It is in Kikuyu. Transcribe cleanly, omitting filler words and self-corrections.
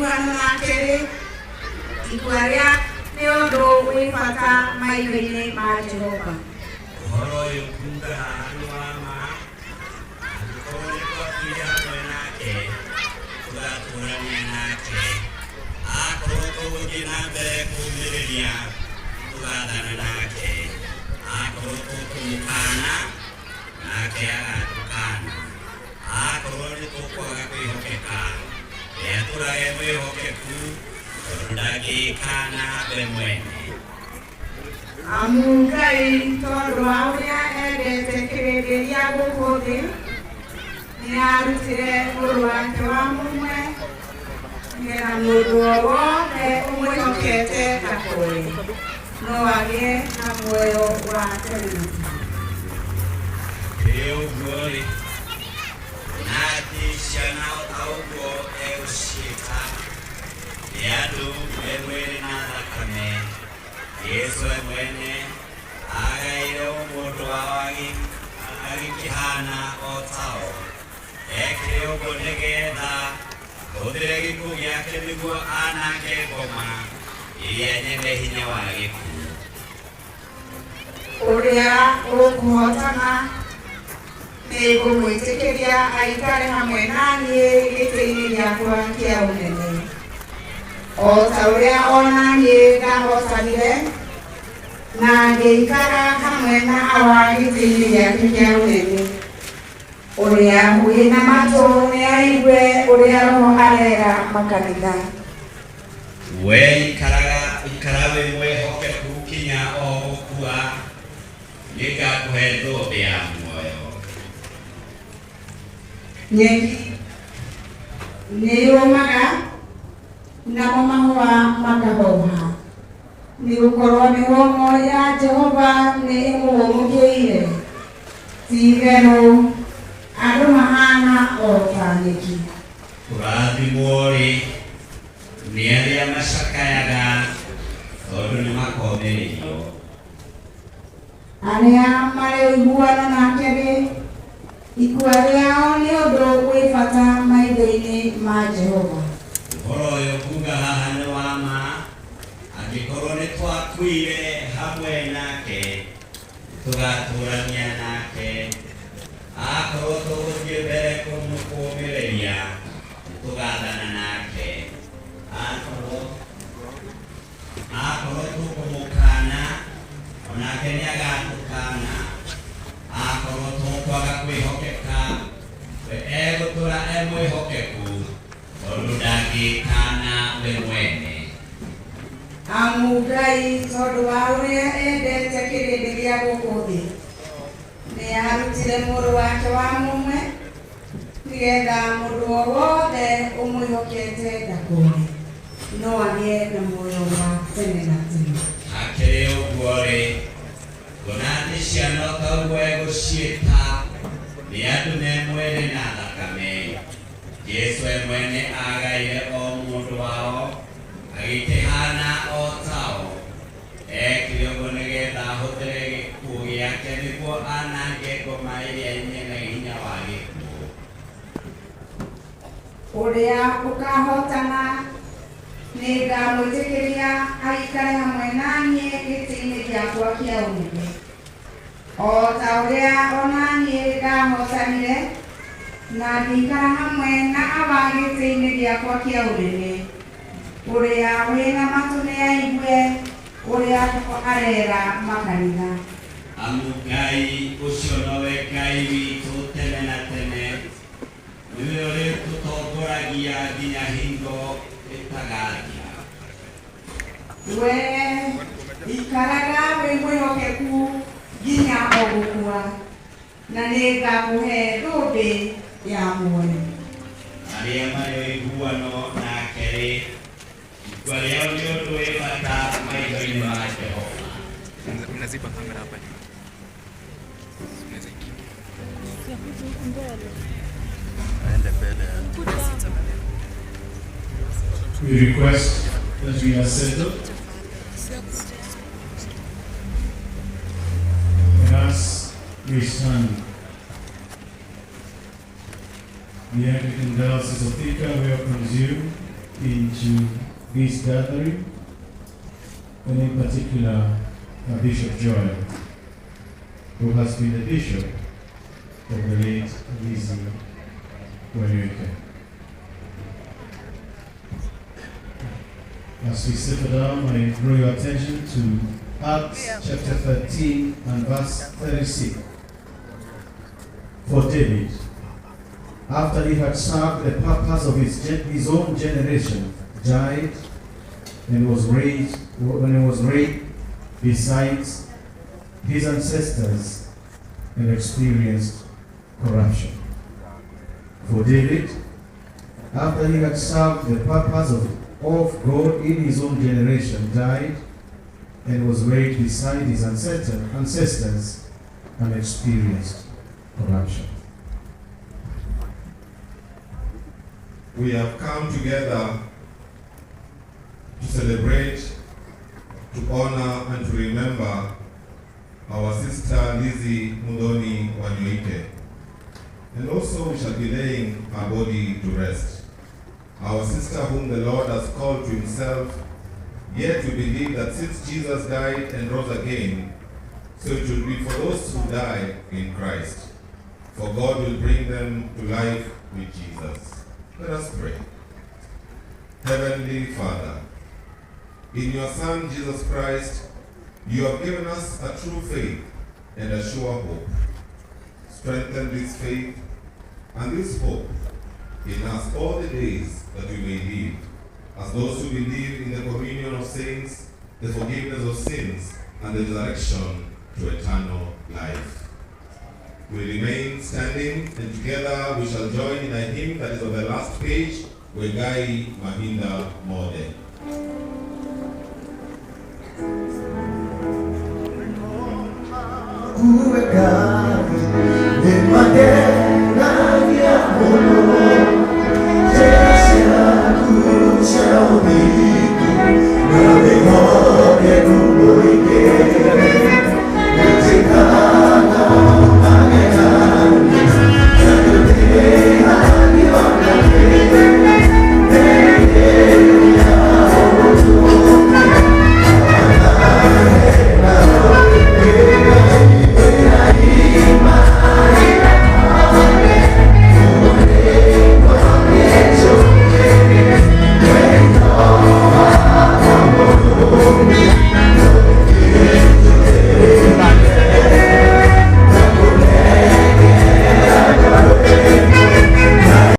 Ũiguano nake-rĩ, ikua rĩa nĩ ũndũ wĩ bata maitho-inĩ ma Jehova. Ũhoro ũyũ kuuga haha nĩ wa ma, angĩkorwo nĩ twakuire hamwe nake, tũgatũũrania nake. Akorwo tũgũthiĩ na mbere kũũmĩrĩria, tũgaathana nake. Akorwo tũkũmũkaana, nake agatũkaana. Akorwo nĩ tũkwaga kwĩhokeka, we atũũraga e mwĩhokeku, tondũ ndangĩĩkaana we mwene. Amu Ngai tondũ wa ũrĩa endete kĩrĩndĩ gĩa gũkũ thĩ, nĩarutire Mũrũ wake wa mũmwe, nĩgetha mũndũ o wothe ũmwĩhokete ndakore, no agĩe na muoyo wa tene na tene. Hakĩrĩ ũguo-rĩ, na atĩ ciana o ta ũguo egũciĩta, nĩ andũ me mwĩrĩ na thakame, Jesũ we mwene aagaĩire ũmũndũ wao agĩkĩhaana o tao. Eekire ũguo nĩ geetha ahũthĩre gĩkuũ gĩake nĩguo aanange ngoma ĩrĩa nyene hinya wa gĩkuũ. Ũrĩa ũkũhootana nĩngũmwĩtĩkĩria aikare hamwe na niĩ gĩtĩ-inĩ gĩakwa kĩa ũnene, o ta ũrĩa o na niĩ ndahootanire na ngĩikara hamwe na Awa gĩtĩ-inĩ gĩake kĩa ũnene. Ũrĩa wĩ na matũ nĩaigue ũrĩa Roho areera makanitha. Wee ikaraga, ikara wĩ mwĩhokeku kinya o gũkua, nĩngakũhe thũmbĩ ya muoyo. Nyeki nĩyũmaga, namo mahũa makahoha, nĩgũkorwo mĩhũmũ ya Jehova nĩĩmũhũmũkĩire. Ti-itherũ andũ mahaana o ta nyeki. Kũrathimwo-rĩ, nĩ arĩa macakayaga, tondũ nĩmakomĩrĩrio. Arĩa marĩ ũiguano nake-rĩ, ikua rĩao nĩ ũndũ wĩ bata maitho-inĩ ma Jehova. Ũhoro ũyũ nguuga haha nĩ wa ma, angĩkorwo nĩtwakuire hamwe nake, nĩtũgatũũrania nake. Akorwo tũgũthiĩ mbere kũmũkũũmĩrĩria, nĩtũgaathana nake. Akorwo akorwo tũkũmũkaana, o nake nĩagatũkaana. Akorwo tũkwaga kwĩhokeka, we egũtũũra e mwĩhokeku, tondũ ndangĩĩkaana we mwene. Amu Ngai tondũ wa ũrĩa endete kĩrĩndĩ gĩa gũkũ thĩ, nĩarutire Mũrũ wake wa mũmwe, nĩgetha mũndũ o wothe ũmwĩhokete ndakore, no agĩe na muoyo wa tene na tene. Hakĩrĩ ũguo-rĩ, kuona atĩ ciana o ta ũguo egũciĩta, nĩ andũ me mwĩrĩ na thakame, Jesũ we mwene aagaire o mũndũ wao, agĩkĩhaana o tao. Eekire ũguo nĩ geetha ahũthĩre gĩkuũ gĩake nĩguo aanange ngoma ĩrĩa nyene hinya wa gĩkuũ. Ũrĩa ũkaahootana nĩngamwĩtĩkĩria aikare hamwe na niĩ gĩtĩ-inĩ gĩakwa kĩa ũnene, o ta ũrĩa o na niĩ ndahootanire na ngĩikara hamwe na Awa gĩtĩ-inĩ gĩakwa kĩa ũnene. Ũrĩa wĩ na matũ nĩaigue ũrĩa Roho areera makanitha. Amu Ngai ũcio nowe Ngai witũ tene na tene, nĩwe ũrĩtũtongoragia nginya hingo ĩtagathira. Wee ikaraga wĩ mwĩhokeku nginya o gũkua, na nĩngakũhe thũmbĩ ya muoyo. Arĩa marĩ ũiguano nake-rĩ, ikua rĩao nĩ ũndũ wĩ bata maitho-inĩ ma Jehova. Mnaziba kamera hapa juu. Unaweza ikinga. Aende mbele. We request that we are settled. And as we stand, the Anglican Diocese of Thika welcomes you into this gathering, and in particular Bishop Joel, who has been the bishop of the late Lizzie Wanyoike. As we settle down, I draw your attention to Acts chapter 13 and verse 36. For David, after he had served the purpose of his own generation, died and was raised when he was raised besides his ancestors and experienced corruption. For David, after he had served the purpose of God in his own generation, died and was laid beside his ancestors and experienced corruption. We have come together to celebrate, to honor, and to remember our sister Lizzie Muthoni Wanyoike. And also we shall be laying her body to rest. Our sister whom the Lord has called to himself, yet we believe that since Jesus died and rose again, so it will be for those who die in Christ. For God will bring them to life with Jesus. Let us pray. Heavenly Father, in your Son, Jesus Christ, you have given us a true faith and a sure hope. Strengthen this faith and this hope in us all the days that we may live, as those who believe in the communion of saints, the forgiveness of sins, and the resurrection to eternal life. We remain standing, and together we shall join in a hymn that is on the last page, Wegai Mahinda Mode. Shall be.